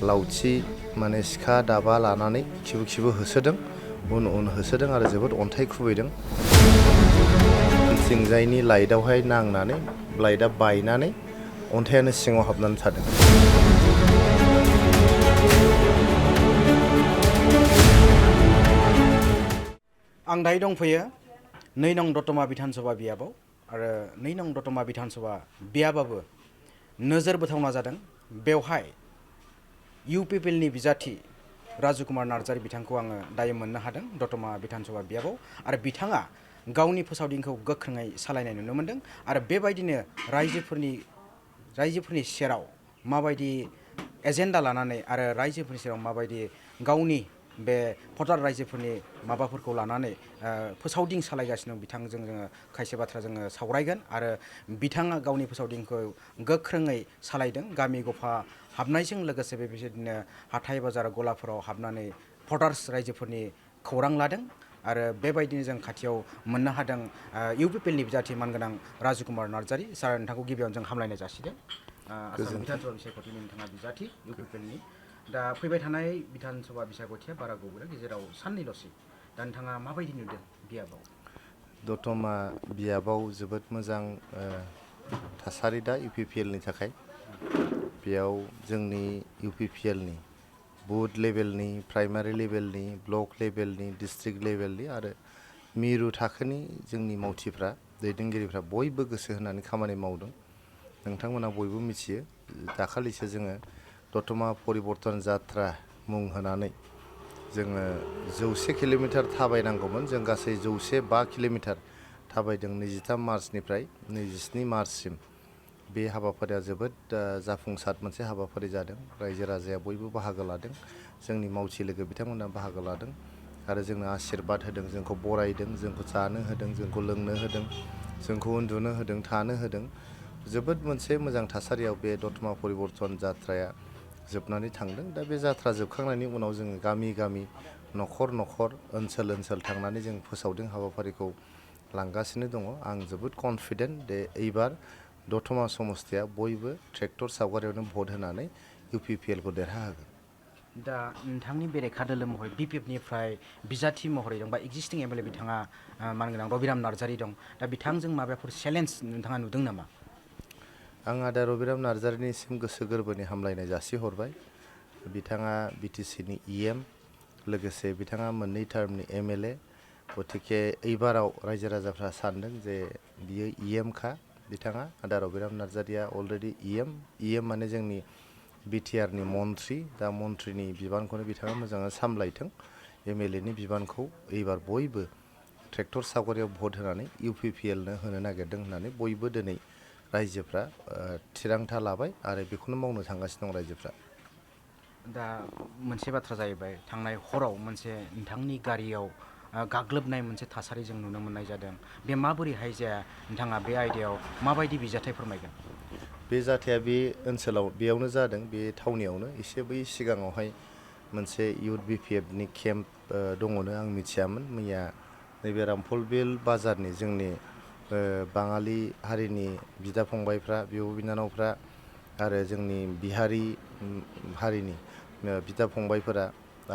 लावथि माने सिखा दाबा लानानै खिबु होसोदों उन होसोदों आरो जोबोद अन्थाइ खुबैदों थिंजायनि लाइटआवहाय नांनानै लाइटआ बायनानै अन्थायानो सिङाव हाबनानै थादों आं दायो दंफैयो 2 नं दतमा बिधानसभा बियाबाव आरो 2 नं दतमा बिधानसभा बियाबाबो नोजोर बोथावना जादों बेवहाय इउपिपिएलनि बिजाथि राजुकुमार नार्जारी बिथांखौ आङो दायो मोननो हादों दतमा बिधानसभा बियाबाव आरो बिथाङा गावनि फोसावदिंखौ गोख्रोङै सालायनाय नुनो मोनदों आरो बेबायदिनो रायजोफोरनि सेराव माबायदि एजेन्डा लानानै आरो रायजोफोरनि सेराव माबायदि गावनि बे भटार रायजोफोरनि माबाफोरखौ लानानै फोसावदिं सालायगासिनो बिथांजों जोङो खायसे बाथ्रा जोङो सावरायगोन आरो बिथाङा गावनि फोसावदिंखौ गोख्रोङै सालायदों गामि गफा हाबनायजों लोगोसे बेबायदिनो हाथाय बाजार गलाफोराव हाबनानै भटार्स रायजोफोरनि खौरां लादों आरो बेबायदिनो जों खाथियाव मोननो हादों इउपिपिएलनि बिजाथि मानगोनां राजुकुमार नार्जारी सार नोंथांखौ गिबियावनो जों हामलायनाय जासिदों आसाम बिधानसभा बिसायख'थिनि नोंथाङा बिजाथि इउपिपिएलनि दा फैबाय थानाय बिधानसभा बिसायख'थिया बारा गोबाव गेजेराव साननैल'सै दा नोंथाङा माबायदि नुदों बियाबाव दतमा बियाबाव जोबोद मोजां थासारि दा इउपिपिएलनि थाखाय बेयाव जोंनि इउपिपिएलनि बुथ लेभेलनि प्राइमारि लेभेलनि ब्लक लेभेलनि डिस्ट्रिक्ट लेभेलनि आरो मिरु थाखोनि जोंनि मावथिफ्रा दैदेनगिरिफ्रा बयबो गोसो होनानै खामानि मावदों नोंथांमोना बयबो मिथियो दाखालिसो जोङो दतमा परिबर्तन जात्रा मुं होनानै जोङो 100 किल'मिटार थाबायनांगौमोन जों गासै 105 किल'मिटार थाबायदों 23 मार्चनिफ्राय 27 मार्चसिम बे हाबाफारिया जोबोद जाफुंसार मोनसे हाबाफारि जादों रायजो राजाया बयबो बाहागो लादों जोंनि मावथि लोगो बिथांमोना बाहागो लादों आरो जोंनो आशीर्बाद होदों जोंखौ बरायदों जोंखौ जानो होदों जोंखौ लोंनो होदों जोंखौ उन्दुनो होदों थानो होदों जोबोद मोनसे मोजां थासारियाव बे दतमा परिबर्तन जात्राया जोबनानै थांदों दा बे जात्रा जोबखांनायनि उनाव जोङो गामि गामि न'खर ओनसोल थांनानै जों फोसावदिं हाबाफारिखौ लांगासिनो दङ आं जोबोद कनफिडेन्ट दे एबार दतमा समस्तिया बयबो ट्रेक्टर सावगारियावनो भट होनानै इउपिपिएलखौ देरहाहोगोन दा नोंथांनि बेरेखा दोलो महरै बिपिएफनिफ्राय बिजाथि महरै दं बा एक्जिस्टिं एमएलए बिथाङा मानगोनां रबिराम नार्जारी दं दा बिथांजों माबाफोर चेलेन्ज नोंथाङा नुदों नामा आं आदा रबिराम नार्जारीनिसिम गोसो गोरबोनि हामलायनाय जासिहरबाय बिथाङा बिटिसिनि इएम लोगोसे बिथाङा मोननै टार्मनि एमएलए गतिके एबाराव रायजो राजाफ्रा सानदों जे बियो इएमखा बिथाङा आदा रबिराम नार्जारीया अलरेडि इएम माने जोंनि बिटिआरनि मन्थ्रि दा मन्थ्रिनि बिबानखौनो बिथाङा मोजाङै सामलायथों एमएलएनि बिबानखौ एबार बयबो ट्रेक्टर सावगारियाव भट होनानै इउपिपिएलनो होनो नागिरदों होननानै बयबो दिनै रायजोफ्रा थिरांथा लाबाय आरो बेखौनो मावनो थांगासिनो दं रायजोफ्रा दा मोनसे बाथ्रा जाहैबाय थांनाय हराव मोनसे नोंथांनि गारियाव गाग्लोबनाय मोनसे थासारि जों नुनो मोननाय जादों बे माबोरैहाय जाया नोंथाङा बे आयदायाव माबायदि बिजाथाय फोरमायगोन बे जाथाया बे ओनसोलाव बेयावनो जादों बे थावनियावनो एसे बै सिगाङावहाय मोनसे इउथ बिपिएफनि केम्प दङनो आं मिथियामोन मैया नैबे रामफलबिल बाजारनि जोंनि बाङालि हारिनि बिदा फंबायफ्रा बिब' बिनानावफ्रा आरो जोंनि बिहारि हारिनि बिदा फंबायफोरा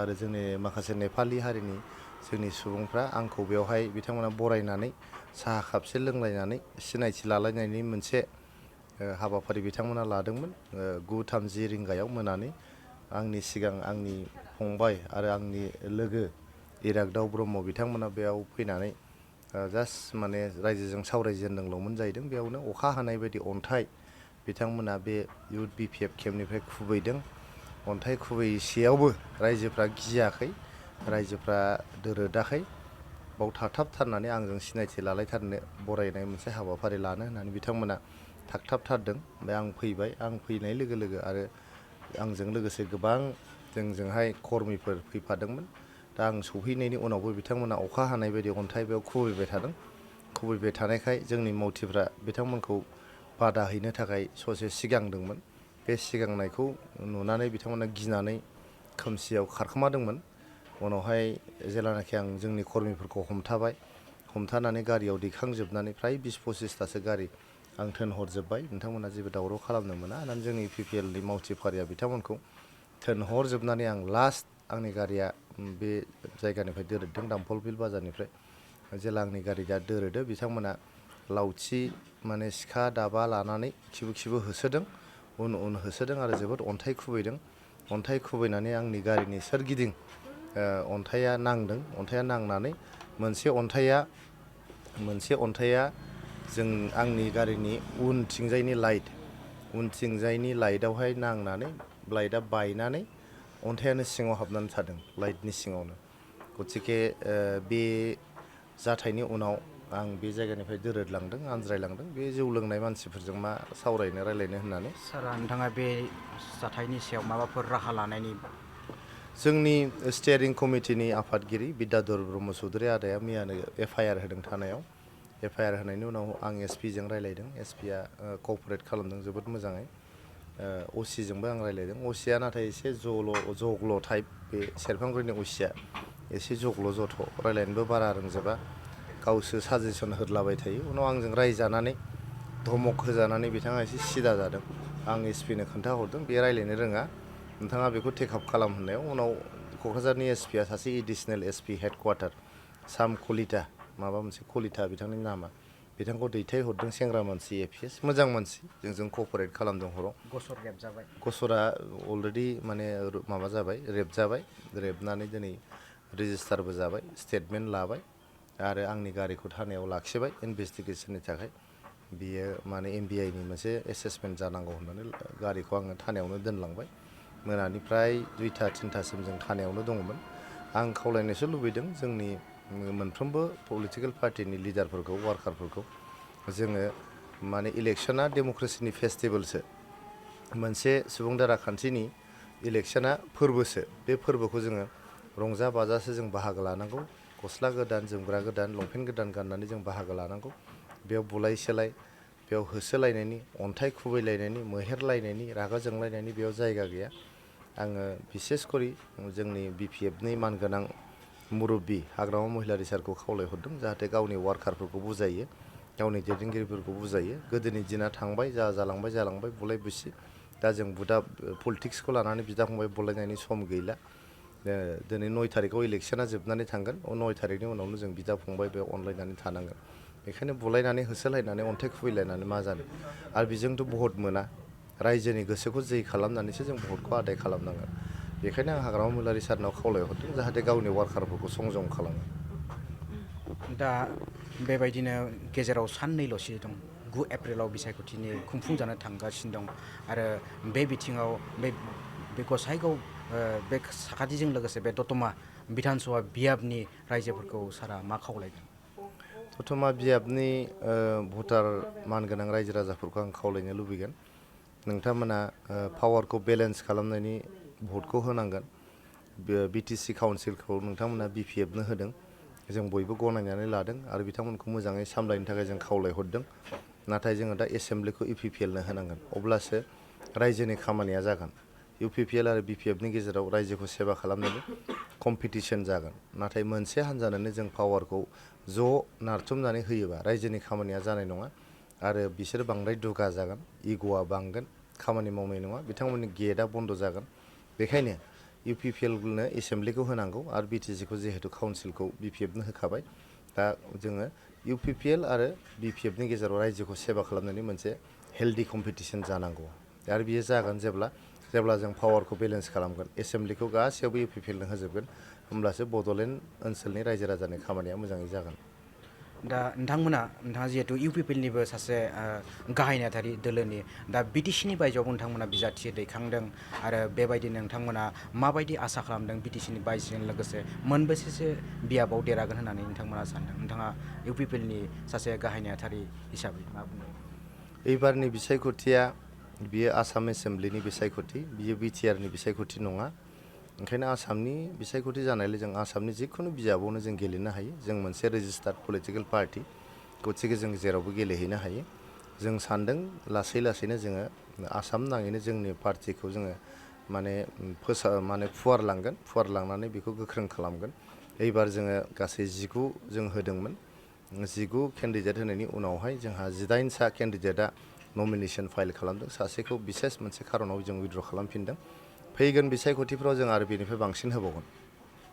आरो जोंनि माखासे नेपालि हारिनि जोंनि सुबुंफ्रा आंखौ बेवहाय बिथांमोना बरायनानै साहा कापसे लोंलायनानै सिनायथि लालायनायनि मोनसे हाबाफारि बिथांमोना लादोंमोन 9:30 रिंगायाव मोनानि आंनि सिगां आंनि फंबाय आरो आंनि लोगो इरागदाव ब्रह्म बिथांमोना बेयाव फैनानै जास्ट माने रायजोजों सावरायजेनदोंल'मोन जाहैदों बेयावनो अखा हानाय बायदि अन्थाइ बिथांमोना बे इउथ बिपिएफ केम्पनिफ्राय खुबैदों अन्थाइ खुबैसेयावबो रायजोफ्रा गियाखै रायजोफ्रा दोरोदाखै बाव थाथाबथारनानै आंजों सिनायथि लालायथारनो बरायनाय मोनसे हाबाफारि लानो होननानै बिथांमोना थागथाबथारदों ओमफ्राय आं फैबाय आं फैनाय लोगो लोगो आरो आंजों लोगोसे गोबां जोंजोंहाय कर्मिफोर फैफादोंमोन दा आं सौहैनायनि उनावबो बिथांमोना अखा हानाय बायदि अन्थाइ बेयाव खुबैबाय थादों खुबैबाय थानायखाय जोंनि मावथिफ्रा बिथांमोनखौ बादा हैनो थाखाय ससे सिगांदोंमोन बे सिगांनायखौ नुनानै बिथांमोना गिनानै खोमसियाव खारखोमादोंमोन उनावहाय जेलानाखि आं जोंनि कर्मिफोरखौ हमथानानै गारियाव दैखांजोबनानै फ्राय 20-25थासो गारि आं थोनहरजोब्बाय नोंथांमोना जेबो दावराव खालामनो मोना होननानै जोंनि इउपिपिएलनि मावथि फारिया बिथांमोनखौ थोनहरजोबनानै आं लास्ट आंनि गारिया बे जायगानिफ्राय दोरोददों दामफलबिल बाजारनिफ्राय जेला आंनि गारिया दोरोदो बिथांमोना लावथि माने सिखा दाबा लानानै खिबु होसोदों उन होसोदों आरो जोबोद अन्थाइ खुबैदों अन्थाइ खुबैनानै आंनि गारिनि सोरगिदिं अन्थाइया नांदों अन्थाइया नांनानै मोनसे अन्थाइया जों आंनि गारिनि उनथिंजायनि लाइटआवहाय नांनानै लाइटआ बायनानै अन्थाइयानो सिङाव हाबनानै थादों लाइटनि सिङावनो गथिखे बे जाथायनि उनाव आं बे जायगानिफ्राय दोरोदलांदों आनज्रायलांदों बे जौ लोंनाय मानसिफोरजों मा सावरायनो रायलायनो होननानै सारा नोंथाङा बे जाथायनि सायाव माबाफोर राहा लानायनि जोंनि स्टियारिं कमिटिनि आफादगिरि बिद्याधर ब्रह्म चौधुरि आदाया मैयानो FIR होदों थानायाव FIR होनायनि उनाव आं SP जों रायलायदों SPआ कअपारेट खालामदों जोबोद मोजाङै OC जोंबो आं रायलायदों OCआ नाथाय एसे जग्ल टाइप बे सेरफांगुरिनि OCआ एसे जग्ल जथ' रायलायनोबो बारा रोंजोबा गावसो साजेसन होदलाबाय थायो उनाव आंजों रायजानानै धमक होजानानै बिथाङा एसे सिदा जादों आं SPनो खोन्थाहरदों बे रायलायनो रोङा नोंथाङा बेखौ टेकआप खालाम होननायाव उनाव क'क्राझारनि SPआ सासे एडिसनेल SP हेडक्वार्टार साम कलिता माबा मोनसे कलिता बिथांनि नामा बिथांखौ दैथायहरदों सेंग्रा मानसि APS मोजां मानसि जोंजों कअपारेट खालामदों हराव गसरा अलरेडि माने माबा जाबाय रेप जाबाय रेपनानै दिनै रेजिस्टारबो जाबाय स्टेटमेन्ट लाबाय आरो आंनि गारिखौ थानायाव लाखिबाय इनभेस्टिगेसननि थाखाय बियो माने MBIनि मोनसे एसेसमेन्ट जानांगौ होननानै गारिखौ आङो थानायावनो दोनलांबाय मोनानिफ्राय 2-3थासिम जों थानायावनो दङमोन आं खावलायनोसो लुबैदों जोंनि मोनफ्रोमबो पलिटिकेल पार्टिनि लिडारफोरखौ वार्कारफोरखौ जोङो माने इलेक्सना डेम'क्रेसिनि फेस्टिभेलसो मोनसे सुबुं दाराखान्थिनि इलेक्सना फोरबोसो बे फोरबोखौ जोङो रंजा बाजासो जों बाहागो लानांगौ गस्ला गोदान जोमग्रा गोदान लंपेन्ट गोदान गाननानै जों बाहागो लानांगौ बेयाव बुलाय सोलाय बेयाव होसोलायनायनि अन्थाइ खुबैलायनायनि मोहेरलायनायनि रागा जोंलायनायनि बेयाव जायगा गैया आङो बिसेस करि जोंनि BPFनि मानगोनां मुरब्बि हाग्रामा महिलारि सारखौ खावलायहरदों जाहाथे गावनि वार्कारफोरखौ बुजायो गावनि दैदेनगिरिफोरखौ बुजायो गोदोनि दिना थांबाय जालांबाय बुलाय बुसि दा जों पलिटिक्सखौ लानानै बिदा फंबाय बुलायनायनि सम गैला दिनै 9 थारिखआव इलेक्सना जोबनानै थांगोन 9 थारिखनि उनावनो जों बिदा फंबाय बेयाव अनलायनानै थानांगोन बेखायनो बुलायनानै होसोलायनानै अन्थाइ खुबैलायनानै मा जानो आरो बेजोंथ' भट मोना रायजोनि गोसोखौ जै खालामनानैसो जों भटखौ आदाय खालामनांगोन बेखायनो आं हाग्रामा महिलारि सारनाव खावलायहरदों जाहाथे गावनि वार्कारफोरखौ संजम खालामो दा बेबायदिनो गेजेराव साननैल'सो दं 9 एप्रिलाव बिसायख'थिनि खुंफुंजानो थांगासिनो दं आरो बे बिथिङाव बे गसाइगाव बे साखाथिजों लोगोसे बे दतमा बिधान सभा बियाबनि रायजोफोरखौ सारा मा खावलायगोन दतमा बियाबनि भटार मानगोनां रायजो राजाफोरखौ आं खावलायनो लुबैगोन नोंथांमोना पावारखौ बेलेन्स खालामनायनि भटखौ होनांगोन BTC काउन्सिलखौ नोंथांमोना BPFनो होदों जों बयबो गनायनानै लादों आरो बिथांमोनखौ मोजाङै सामलायनो थाखाय जों खावलायहरदों नाथाय जोङो दा एसेम्ब्लिखौ UPPLनो होनांगोन अब्लासो रायजोनि खामानिया जागोन UPPL आरो BPFनि गेजेराव रायजोखौ सेवा खालामनायनि कम्पिटिसन जागोन नाथाय मोनसे हान्जानोनो जों पावारखौ ज' नारथुमनानै होयोबा रायजोनि खामानिया जानाय नङा आरो बिसोर बांद्राय दुगा जागोन इग'आ बांगोन खामानि मावनाय नङा बिथांमोननि गेटआ बन्द' जागोन बेखायनो UPPLनो एसेम्ब्लिखौ होनांगौ आरो BTCखौ जिहेतु काउन्सिलखौ BPFनो होखाबाय दा जोङो UPPL आरो BPFनि गेजेराव रायजोखौ सेवा खालामनायनि मोनसे हेल्दी कम्पिटिसन जानांगौ आरो बियो जागोन जेब्ला जों पावारखौ बेलेन्स खालामगोन एसेम्ब्लिखौ गासैयावबो UPPLनो होजोबगोन होमब्लासो बड'लेण्ड ओनसोलनि रायजो राजानि खामानिया मोजाङै जागोन दा नोंथाङा जिहेतु UPPLनिबो सासे गाहाय नेहाथारि दोलोनि दा BTCनि बायजोआव नोंथांमोना बिजाथि दैखांदों आरो बेबायदिनो नोंथांमोना माबायदि आसा खालामदों BTCनि बायजोजों लोगोसे मोनबेसेसो बियाबाव देरहागोन होननानै नोंथांमोना सानदों नोंथाङा UPPLनि सासे गाहाय नेहाथारि हिसाबै मा बुङो एबारनि बिसायख'थिया बियो आसाम एसेम्ब्लिनि बिसायख'थि बियो BTRनि बिसायख'थि नङा ओंखायनो आसामनि बिसायख'थि जानायलाय जों आसामनि जिखुनु बिजाबावनो जों गेलेनो हायो जों मोनसे रेजिस्टार्ड पलिटिकेल पार्टि गथिखे जों जेरावबो गेलेहैनो हायो जों सानदों लासैनो जोङो आसाम नाङैनो जोंनि पार्टिखौ जोङो माने फुवारलांनानै बेखौ गोख्रों खालामगोन एबार जोङो गासै 19 जों होदोंमोन 19 केन्डिडेट होनायनि उनावहाय जोंहा 18सा केन्डिडेटआ नमिनेसन फाइल खालामदों सासेखौ बिसेस मोनसे खारनाव जों उइथड्र खालामफिनदों फैगोन बिसायख'थिफ्राव जों आरो बेनिफ्राय बांसिन होबावगोन।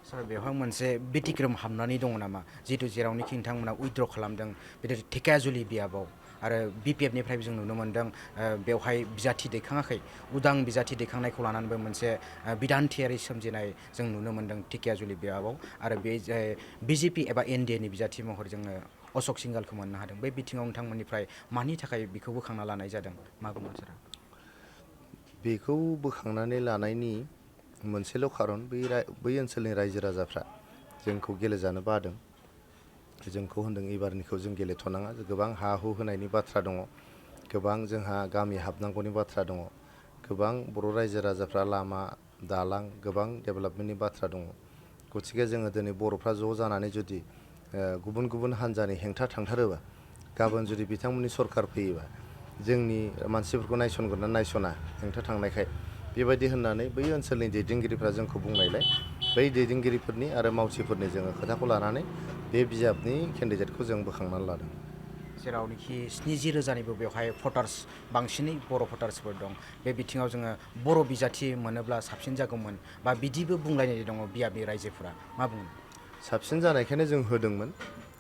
सार बेवहाय मोनसे बेतिक्रम हाबनानै दङ नामा जिहेतु जेरावनोखि नोंथांमोना उइथड्र खालामदों बिदि धेकियाजुलि बियाबाव आरो BPFनिफ्रायबो जों नुनो मोन्दों बेवहाय बिजाथि दैखाङाखै उदां बिजाथि दैखांनायखौ लानानैबो मोनसे बिधानथियारि सोमजिनाय जों नुनो मोन्दों धेकियाजुलि बियाबाव आरो बे BJP एबा NDAनि बिजाथि महरै जोङो अशक सिंघालखौ मोननो हादों बे बिथिङाव नोंथांमोननिफ्राय मानि थाखाय बेखौ बोखांना लानाय जादों मा बुंगोन सारा? बेखौ बोखांनानै लानायनि मोनसेल' खारन बै ओनसोलनि रायजो राजाफ्रा जोंखौ गेलेजानो बादों। जोंखौ होनदों एबारनिखौ जों गेलेथ'नाङा गोबां हा हु होनायनि बाथ्रा दङ, गोबां जोंहा गामि हाबनांगौनि बाथ्रा दङ, गोबां बर' रायजो राजाफ्रा लामा दालां गोबां डेभेलपमेन्टनि बाथ्रा दङ। गथिखे जोङो दिनै बर'फ्रा ज' जानानै जुदि गुबुन गुबुन हान्जानि हेंथा थांथारोबा गाबोन जुदि बिथांमोननि सरखार फैयोबा जोंनि मानसिफोरखौ नायसनगोन ना नायसना हेंथा थांनायखाय बेबायदि होननानै बै ओनसोलनि दैदेनगिरिफ्रा जोंखौ बुंनायलाय बै दैदेनगिरिफोरनि आरो मावथिफोरनि जोङो खोथाखौ लानानै बे बिजाबनि केन्डिडेटखौ जों बोखांनानै लादों। जेरावनोखि 70,000निबो बेवहाय भटार्स बांसिनै बर' भटार्सफोर दं बे बिथिङाव जोङो बर' बिजाथि मोनोब्ला साबसिन जागौमोन बा बिदिबो बुंलायनाय दङ बियाबनि रायजोफोरा मा बुङो? साबसिन जानायखायनो जों होदोंमोन,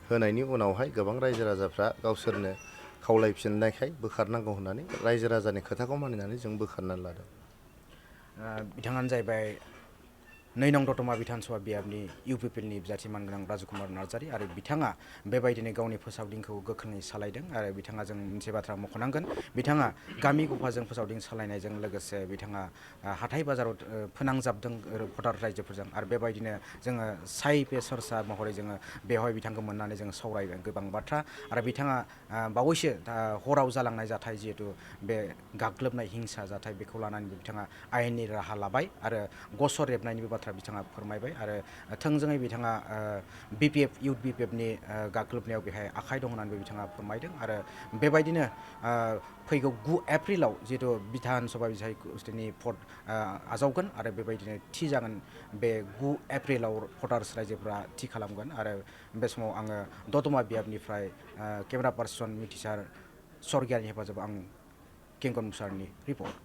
होनायनि उनावहाय गोबां रायजो राजाफ्रा गावसोरनो खावलायफिननायखाय बोखारनांगौ होननानै रायजो राजानि खोथाखौ मानिनानै जों बोखारनानै लादों। बिथाङानो जाहैबाय 2 नं दतमा बिधान सभा बियाबनि UPPनि बिजाथि मानगोनां राजकुमार नार्जारी आरो बिथाङा बेबायदिनो गावनि फोसावदिंखौ गोख्रोङै सालायदों आरो बिथाङा जों मोनसे बाथ्रा मख'नांगोन बिथाङा गामि गफाजों फोसावदिं सालायनायजों लोगोसे बिथाङा हाथाय बाजाराव फोनांजाबदों भटार रायजोफोरजों आरो बेबायदिनो जोङो साइ पे सरसा महरै जोङो बेवहाय बिथांखौ मोननानै जों सावरायबाय गोबां बाथ्रा आरो बिथाङा बावैसो हराव जालांनाय जाथाय जिहेतु बे गाग्लोबनाय हिंसा जाथाय बेखौ लानानैबो बिथाङा आयेननि राहा लाबाय आरो गसर रेबनायनिबो बाथ्रा बिथाङा फोरमायबाय आरो थोंजोङै बिथाङा इउथ BPFनि गाग्लोबनायाव बेहाय आखाइ दं होननानैबो बिथाङा फोरमायदों आरो बेबायदिनो फैगौ 9 एप्रिलाव जिहेतु बिधान सभा बिसायख'थिनि भट आजावगोन आरो बेबायदिनो थि जागोन बे 9 एप्रिलाव भटार्स रायजोफ्रा थि खालामगोन आरो बे समाव आङो दतमा बियाबनिफ्राय केमेरा पार्सन मिथिसार सरगियारिनि हेफाजाबाव आं किंकन मुसाहारिनि रिपर्ट।